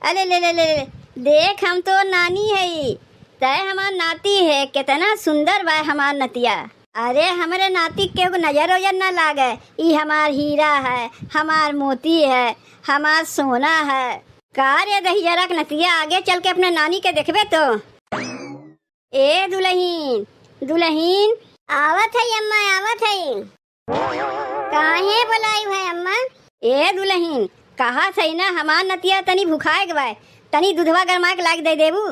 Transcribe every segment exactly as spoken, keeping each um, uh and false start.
अरे ले ले ले ले, देख हम तोर नानी हई, तै हमार नाती है, केतना सुंदर बा हमार नतिया। अरे हमरे नाती के केहू नजर ओजर ना लागे, ई हमार हीरा है, हमार मोती है, हमार सोना है। का रे दहिजरा के नतिया, आगे चल के अपने नानी के देखबे तो। ए दुलहिन, दुलहिन। आवत है अम्मा, आवत है। काहे बोलायु है अम्मा? ए दुलहिन, कहा सही ना, हमार नतिया तनी भुखाए के बा, तनी दूधवा गरमाए के लाग दे देबू?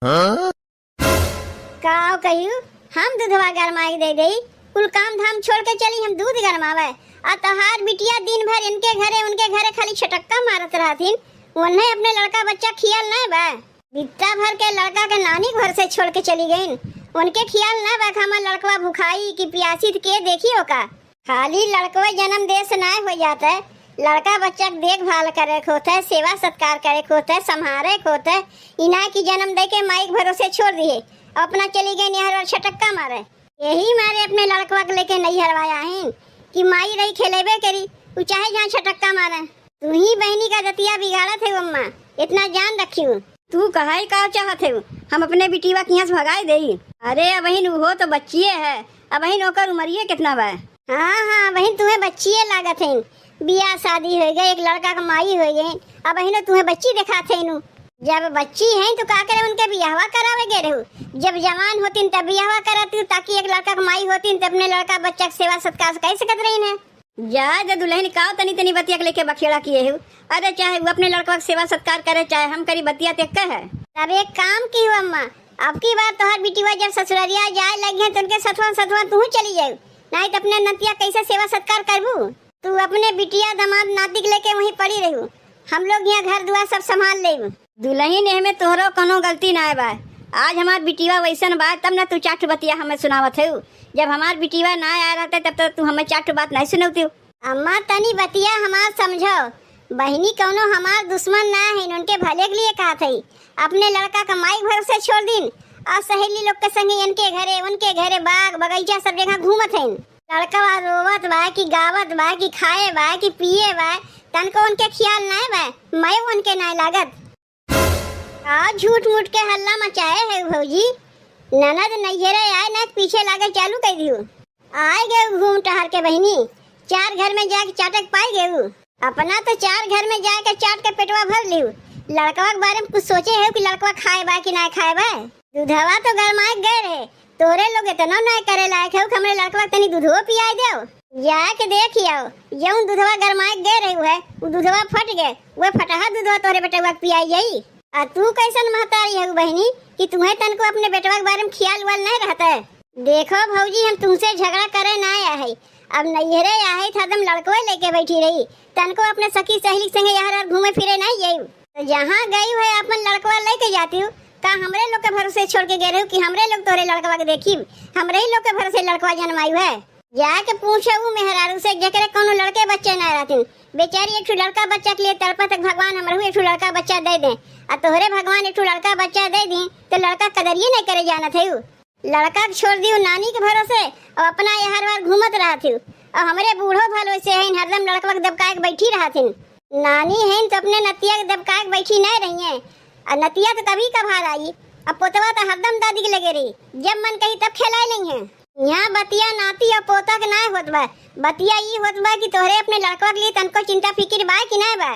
हाँ? का कहियो, हम दूधवा गरमाए के दे देई? कुल काम धाम छोड़ के चली हम दूध गरमावे, आ तोहार बिटिया दिन भर इनके घरे उनके घरे खाली छटक्का मारत रहथिन। उन्हें अपने लड़का बच्चा खियाल नहीं बा। बित्ता भर के लड़का के नानी घर से छोड़ के चली गईन। उनके खियाल ना बा कि हमार लड़कवा भुखाई कि पियासी त के देखी ओका। खाली लड़कवे जन्म दे से नाय हो जात है, लड़का बच्चा के देखभाल करे के होत है, सेवा सत्कार करे के होत है, संभारे के होत है। ई ना कि जन्म दे के माई के भरोसे छोड़ दिए, अपना चली गईन यहाँ छटक्का मारे। यही मारे अपने लड़कवा के लेके नैहरवा आहिन कि माई रही खेलेबे करी, उ चाहे जहाँ छटक्का मारे। तू ही बहिनी का दतिया बिगाड़त है अम्मा, इतना जान रखियो। तू कहई का चाहत है, हम अपने बिटिया के यहाँ से भगाए देई? अरे अबहिन उहो तो बच्चिए है, अबहिन ओकर उमरिए कितना बा? हाँ हाँ, अबहिन तुम्हें बच्चिए लागत है, बियाह शादी हो गए, एक लड़का के माई हो गए, अबहिन तुम्हें बच्ची देखात है नू। जब बच्ची हैं तो का करे उनके बियाहवा करावे गए रहू? जब जवान होतिन तब बियाहवा कराती, ताकि एक लड़का के माई होतिन तो अपने लड़का बच्चा के सेवा सत्कार कर सकत रही ने। जा दे दुलहिन, का तनी तनी बतिया के लेके बखेड़ा किए हो? अरे चाहे वो अपने लड़का के सेवा सत्कार करे, चाहे हम करी, बतिया ते कह है। तब एक काम की हो अम्मा, अब की बार तोहर बिटिया जब ससुररिया जाए लगी है तो उनके सथवा सथवा तू चली जाऊ, नहीं तो अपने नतिया कैसे सेवा सत्कार करबू? तू अपने बिटिया, दामाद, नाती के लेके वहीं पड़ी रहू, हम लोग यहाँ घर दुआर सब संभाल लेब। दुलहिन, एहमे तोहरो कौनो गलती नाय बा। आज हमार बिटिया वैसन बा, तब न तू चार ठो बतिया हमें सुनावत हऊ। जब हमार बिटिया ना आया रहते, तब तो तू हमें चार ठो बात नहीं सुनौती। अम्मा, तनी बतिया हमार समझो। बहिनी कौनो हमार दुश्मन ना है, उनके भले के लिए कहत हई। अपने लड़का का माई भरोसे छोड़ दिन और सहेली लोग के संगे इनके घरे, उनके घरे, बाग बगीचा सब जगह घूमत हैं। लड़कवा रोवत बा कि गावत बा कि खाए बा कि पिए बा, तनको उनके ख्याल नाय बा, मैं उनके नाय लागत। का झूठ मूठ के हल्ला मचाए है भौजी? ननद नैहरे आए ना, पीछे लागे चालू कर दियो। आए गए घूम टहर के बहिनी, चार घर में जाके चाटक पाए गए। अपना तो चार घर में जाके चाट के पेटवा भर लियो। लड़कवा के बारे में कुछ सोचे है कि लड़कवा खाए बा कि ना खाए बा? दूधवा तो गरमाए गए रहे, तोरे लोग इतना ना करे लायक है कि हमरे लड़कवा के तनी दूधवा पियाए देव। जाके देख आओ, जौन दूधवा गरमाए गए रहे है, उ दूधवा फट गए, वह फटहा दूधवा तोरे बेटवा के पियाई जाई। आ तू कैसन महतारी है बहिनी कि तुम्हें तनको अपने बेटवा के बारे में ख्याल वाल नहीं रहता है? देखो भौजी, हम तुमसे झगड़ा करे ना आए है, अब नैहरे आए है, हरदम लड़कवे लेके बैठी रही, तनको अपने सखी सहेली के संगे यहाँ घूमे फिरे नहीं जाई। तो जहाँ गई है अपन लड़कवा लेके जाती हूँ, का हमरे लोग के भरोसे छोड़ के गए रहे कि हमरे लोग तोरे लड़कवा के देखी, हमरे ही लोग के भरोसे लड़कवा जन्माई है? जाके पूछो उ मेहरारू से जेकरे कौनो लड़के बच्चे ना रहतिन। बेचारी एक ठो लड़का बच्चा के लिए तड़पत है, भगवान हमरहू एक ठो लड़का बच्चा दे दे। आ तोहरे भगवान एक ठो लड़का बच्चा दे दी तो लड़का कदरिए नहीं करे जानत है उ। लड़का के छोड़ दी नानी के भरोसे और अपना यहाँ बार घूमत रहत है। और हमरे बूढ़ो भलो से हैं, हरदम लड़कवा के दबकाए के बैठी रहत हैं। नानी हैं तो अपने नतिया के दबकाए के बैठी नहीं रही हैं। आ नतिया तो कभी कभार आई, अब पोतवा तो हरदम दादी के लगे रही, जब मन कही तब खेलाए नहीं है। यहाँ बतिया नाती और पोता के नाय होत बा, बतिया ई होत बा कि तोहरे अपने लड़कवा के लिए तनको चिंता फिकिर बा कि नाय बा?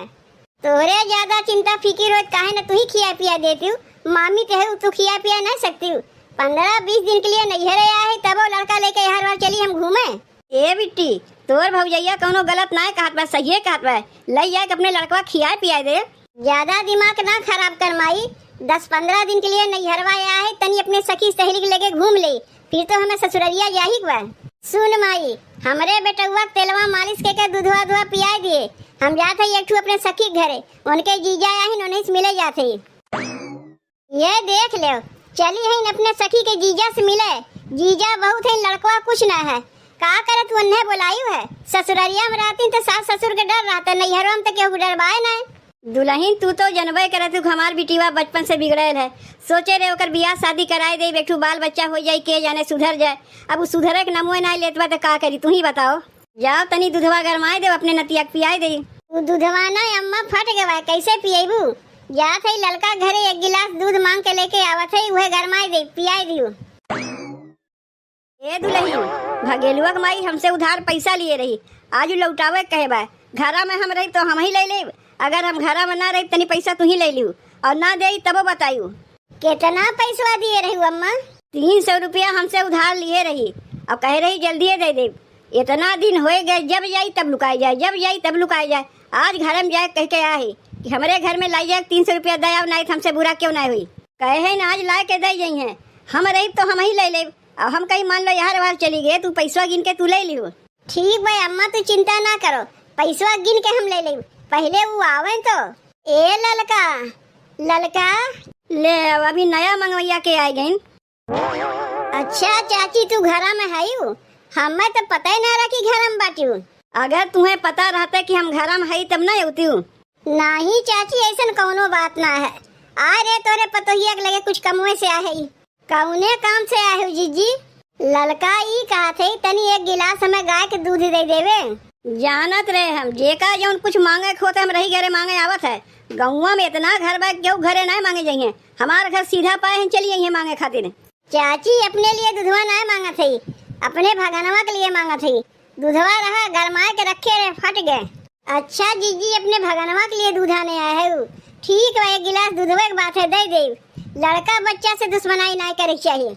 तोहरे ज्यादा चिंता फिकिर होत काहे न तू ही खिया पिया देती हूँ, मामी ते है तू खिया पिया नहीं सकती हूँ। पन्द्रह बीस दिन के लिए नैहरे आए है, तबो लड़का लेके हर बार चली हम घूमे। ए बिट्टी, तोर भौजैया कौनो गलत नाय कहत बा, सहिए कहत बा। लई जाके अपने लड़कवा खियाए पियाए दे। ज्यादा दिमाग ना खराब कर माई, दस पन्द्रह दिन के लिए नैहरवा आया है, तनी अपने सखी सहेली के लेके घूम ले, फिर तो हमें ससुररिया जाही के बा। सुन माई, हमरे बेटउआ के तेलवा मालिश के, के दूधवा धुआ पियाए दिए, हम जात है एक ठू अपने सखी के घरे, उनके जीजा आहिन, उन्हीं से मिले जात है। ये देख लेव, चली हईन अपने सखी के जीजा से मिले। जीजा बहुत हईन, लड़कवा कुछ ना है। का करे तू उन्हें बोलायु है? ससुररिया में रहती तो सास ससुर के डर रहता, नैहरवा में तो केहू के डर बाय ना। दुलहिन, तू तो जनबे करे तू कि हमार बिटिया बचपन से बिगड़ेल है। सोचे रहे ओकर बियाह शादी कराए दे, एक ठू बाल बच्चा हो जाए, के जाने सुधर जाए। अब उ सुधरे के नमुए ना लेत बा तो का करी, तू ही बताओ। जाओ तनी दूधवा गरमाए देव, अपने नतिया के पियाए दे। उ दूधवा ना अम्मा फट गवा, कैसे पिएबू? जात हई ललका घरे एक गिलास दूध मांग के लेके आवत हई, उहे गरमाई दे, पियाई दियो। ए दुलहिन, भगेलुआ के माई हमसे उधार पैसा लिए रही, आज उ लौटावे के कहे बा। घरा में हम रही तो हमही ले लेब, अगर हम घरा में ना रही तनी पैसा तुही ले लियो, और ना देई तबो बताइयो। केतना पैसवा दिए रही अम्मा? तीन सौ रुपया हमसे उधार लिए रही, अब कहे रही जल्दिए दे देब। इतना दिन होए गए, जब जाई तब लुकाए जाए, जब जाई तब लुकाए जाए। आज घर में जाए कह के आए कि हमरे घर में लाई जाए तीन सौ रुपया दे आओ, नाहीं तो हमसे बुरा क्यों ना होई। कहे है ना आज लाए के दे जाई हैं, हम रही तो हमही ले लेब। अब हम कहीं मान लो यार वार चली गए, तू पैसवा गिन के तू ले लियो। ठीक बा अम्मा, तू चिंता ना करो, पैसवा गिन के हम ले लेब, पहले उ आवे तो। ए ललका, ललका। ले अब अभी नया मंगवैया के आए गइन। अच्छा चाची, तू घरा में हयू? हमें तो पता ही ना रहा कि घरा में बाटियू। अगर तुम्हें पता रहता कि हम घरा में हई तब ना अउतियू। नाही चाची, ऐसन कौनो बात ना है। आ रे तोरे पतोहिया के लगे कुछ कमवे से आहे। कौने काम से आहे जिज्जी? ललका ई कहत है तनी एक गिलास हमें गाय के दूध दे देवे। जानत रहे हम, जेका जौन कुछ मांगे के होत है, हम रही घरे मांगे आवत है। गौवा में इतना घर बा, केहू घरे ना मांगे जाइए। हमार घर सीधा पाए हैं, चली आइए मांगे खातिर। चाची, अपने लिए दूधवा ना मांगत हई, अपने भगनवा के लिए मांगत हई। दूधवा रहा, गरमाए के रखे रहे, फट गए। अच्छा जीजी, अपने भगनवा के लिए दूधा ने आए हऊ। ठीक बा, एक गिलास दूधवे के बात है, दे देब। लड़का बच्चा से दुश्मनाई नाय करे के चाही।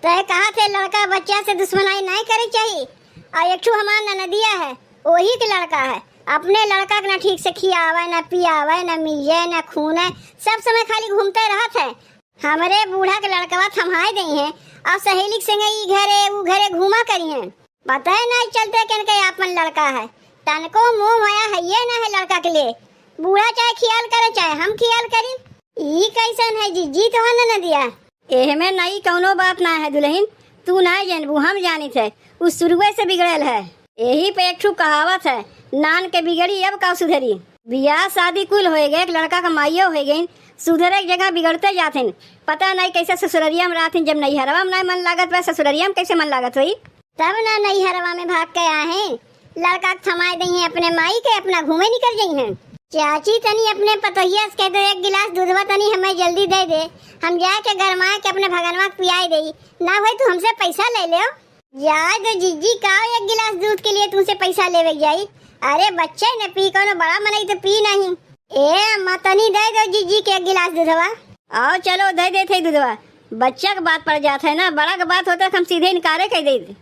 तय कहत है लड़का बच्चा से दुश्मनाई नाय करे के चाही। और एक ठो हमार ननदिया है, ओही के लड़का है, अपने लड़का के ना ठीक से खियावे, ना पियावे, ना मीजे, ना खूने, सब समय खाली घूमते रहत है। हमरे बूढ़ा के लड़कवा थम्हाई देइहैं और सहेली के संगे ई घरे ऊ घरे घूमा करिहैं। पता ही नहीं चलते कि इनके आपन लड़का है। तनको मोह माया हइये ना है लड़का के लिए। बूढ़ा चाहे खियाल करे चाहे हम खियाल करी। ई कैसन है जीजी तोहर ननदिया? एहमे नई कौनो बात ना है दुलहिन, तू ना जानबू, हम जानित है। उ शुरुए से बिगड़ल है। एही पे एक ठू कहावत है, नान के बिगड़ी अब का सुधरी। बियाह शादी कुल होए गए, एक लड़का का माइयो होए गइन, सुधरे के जगह बिगड़ते जाथिन। पता नहीं कैसे ससुररिया में रहथिन, जब नैहरवा में नहीं मन लागत बा, ससुररिया में कैसे मन लागत होई? तब ना नैहरवा में भाग के आए हैं, लड़का के थमाए दइहैं अपने माई के, अपना घूमे निकल जइहैं। चाची तनी अपने पतोहिया से कह दो एक गिलास दूधवा तनी हमें जल्दी दे दे, हम जाए के गरमाए के अपने भगनवा के पियाए देई, ना होई तू हमसे पैसा ले लेव। जाए दो जीजी, का एक गिलास दूध के लिए तुमसे पैसा लेवे जाई? अरे बच्चे न पी, कोनो बड़ा मनई तो पी नहीं। ए अम्मा, तनी दे दो जीजी के एक गिलास दूधवा। आओ चलो, दे देत है दूधवा। बच्चा के बात पड़ जात है ना, बड़ा के बात होता तो हम सीधे इनकारे कह देत।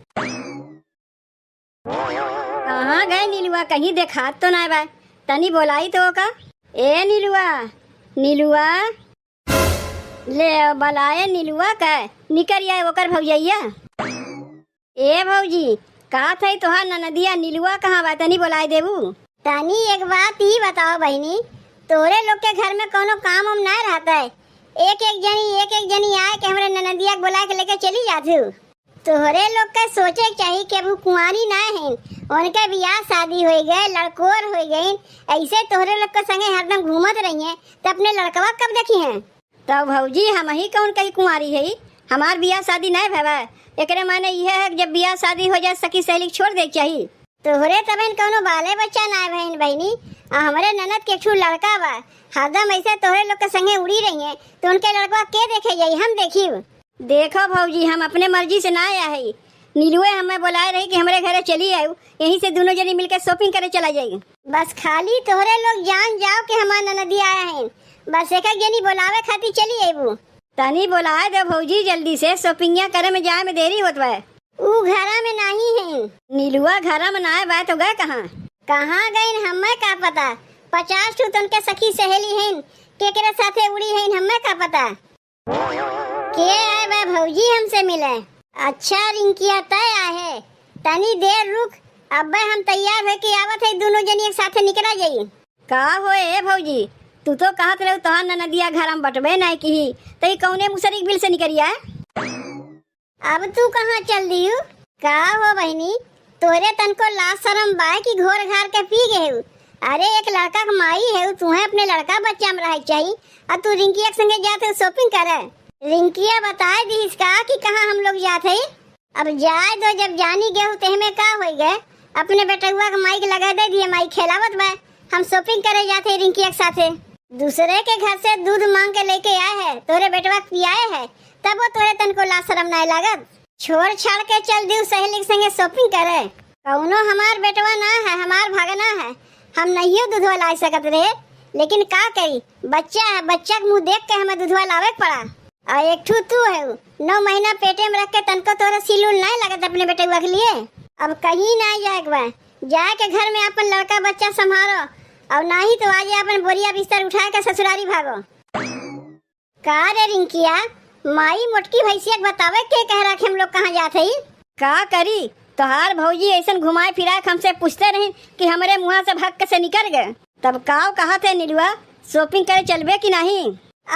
कहाँ गए नीलुआ, कहीं देखात तो ना बा। तनी बोलाई तो का। ए नीलुआ, नीलुआ। ले, बलाए नीलुआ का, निकरि आए ओकर भौजैया। ए भौजी, कहत है तोहार ननदिया नीलुआ कहाँ बा, तनी बोलाए देबू? तनी एक बात ई बताओ बहिनी, तोरे लोग के घर में कौनो काम उम ना रहता है? एक एक जनी, एक एक जनी आए के हमरे ननदिया के बोला के लेके चली जात हो। तोहरे लोग के सोचे के चाही कि अब उ कुंवारी ना हैं, उनके बियाह शादी होई गए, लड़कोर होई गइन, ऐसे तोहरे लोग के संगे हरदम घूमत रहिए, तो अपने लड़कवा कब देखिहैं? तो भौजी, हमही कौन कही कुंवारी है, हमार बियाह शादी ना भवा, एकरे माने यह है कि जब बियाह शादी हो जाए, सखी सहेली के छोड़ दे के चाही। तोहरे तबहिन कौनो बाले बच्चा ना भइन बहिनी, आ हमरे ननद के एक ठू लड़का बा, हरदम ऐसे तोहरे लोग के संगे उड़ी रहिए, तो उनके लड़कवा के देखे जाई, हम देखी। देखो भौजी, हम अपने मर्जी से ना आया है। नीलुए हमें बोलाए रही कि हमरे घरे चली आयु, यहीं से दोनों जनी मिलके shopping करे चला जाई। बस खाली तोहरे लोग जान जाओ कि हमार ननदिया आया है, बस एक एक जनी बोलावे खातिर चली आयु। तनी बोलाए दे भौजी जल्दी से, shoppingया करे में जाए में देरी होत बा। ऊ घरा में नाही है। नीलुआ घरा में ना बा तो गए कहाँ? कहाँ गइन हमें का पता, पचास ठू तन के सखी सहेली हैं, केकरे साथे उड़ी हैं हमें का पता। के आए बा भौजी हमसे मिले? अच्छा रिंकिया तय आहे, तनी देर रुक, अब्बे हम तैयार होके आवत है, दोनों जनी एक साथे निकला जाई। का हो ए भौजी, तू तो कहत रहे तोहार ननदिया घर हम बटबे नहीं की, तो ये कौने मुसरी के बिल से निकरिया? अब तू कहाँ चल दियू? का हो बहिनी, तोरे तनको लाज शरम बाय कि घोर घार के पी गए हऊ? अरे एक लड़का के माई है, तुहे अपने लड़का बच्चा में रहे के चाही, और तू रिंकिया के संगे जात हो shopping करे। रिंकिया बताए दीस का कि कहाँ हम लोग जात है? अब जाए दो, जब जानी गए हो तेहमे का होई गए, अपने बेटउआ के माई के लगे दे दिए, माई खेलावत बा, हम shopping करे जात है रिंकिया के साथे। दूसरे के घर से दूध मांग के लेके आए है, तोरे बेटवा के पियाए है, तब वो तोरे तनको लाज शरम नाय लागत? छोड़ छाड़ के चल दिउ सहेली के संगे shopping करे। कउनो हमार बेटवा ना है, हमार भगना है, हम नहियो दूधवा ला सकत रहे, लेकिन का करी, बच्चा है, बच्चा के मुंह देख के हमें दूधवा लावे के पड़ा। और एक ठू तू है, नौ महीना पेटे में रख के तनको तोरा सील उल नाय लगत अपने बेटवा के लिए। अब कहीं ना जाए के बा, जाए के घर में अपन लड़का बच्चा संभारो, और नाही तो आज अपन बोरिया बिस्तर उठा के ससुरारी भागो। का रे रिंकिया, माई मोटकी भैंसिया के बतावे के कह रहा कि हम लोग कहाँ जात हई? का करी, तोहार भौजी ऐसन घुमाए फिराए के हमसे पूछते नहीं कि हमरे मुँहा से भक से निकल गए। तब काव कहत है नीलुआ, shopping करे चलबे कि नहीं?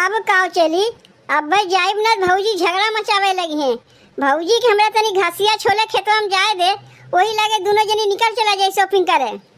अब काव चली, अब जाइब ना, भौजी झगड़ा मचावे लगी हैं। भौजी के हमरा तनी घसिया छोले खेतवा में जाए दे, वही लगे दोनों जनी निकल चला जाई shopping करे।